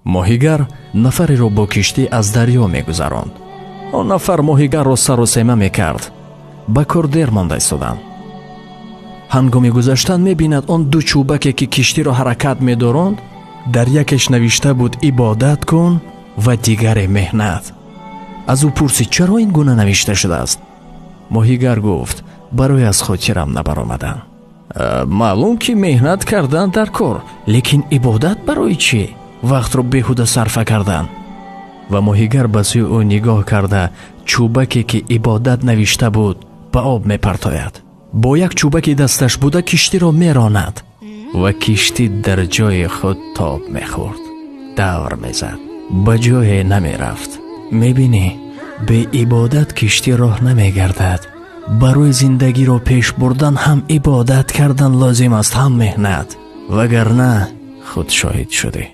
Моҳигар нафареро бо киштӣ аз дарё мегузаронд. Он нафар моҳигарро саросема мекард. Ба кор дер монда истодам. Ҳангоми гузаштан мебинад, он ду чӯбаке, ки киштиро ҳаракат медоронд, дар якеш навишта буд «Ибодат кун» ва дигаре «Меҳнат». Аз ӯ пурсид, чаро ин гуна навишта шудааст. Моҳигар гуфт, барои аз хотирам набаромадан. Маълум, ки меҳнат кардан дар кор, лекин ибодат барои чӣ? Вақтро беҳуда сарфа кардан. Ва моҳигар ба сӯи ӯ нигоҳ карда, чӯбаке, ки «Ибодат» навишта буд, ба об мепартояд. Бо як чӯбаки дасташ буда киштиро меронад ва киштӣ дар ҷои худ тоб мехӯрд, давр мезад, ба ҷое намерафт. Мебинӣ, беибодат киштӣ роҳ намегардад. Барои зиндагиро пеш бурдан ҳам ибодат кардан лозим аст, ҳам меҳнат, вагарна худ шоҳид шудӣ.